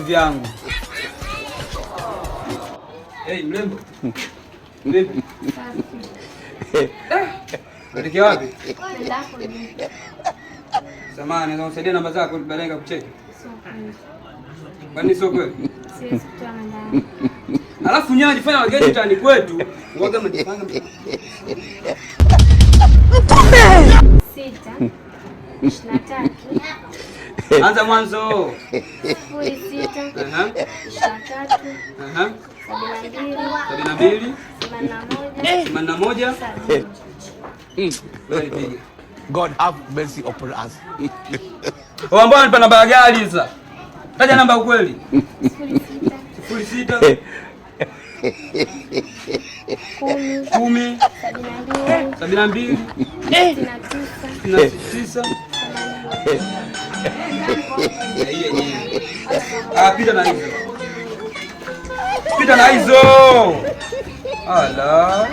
kivyangu. Hey, mrembo. Vipi? Unaelekea wapi? Samahani, naweza kusaidia namba zako baadaye nikakucheki? Kwani sio kweli? Siwezi kutoa namba yangu. Alafu nyewe jifanya wageni mtaani kwetu. Waga mjifanya. 6 23. Anza mwanzo. 06 23 72 72 81 70. 70. God have mercy upon us. Oh, ambao ananipa namba ya gari sasa. Taja namba ya ukweli. 06 06 10 10 72 72 69 69. Hiyo yenyewe. Ah, pita na hizo. Pita na hizo. Ala.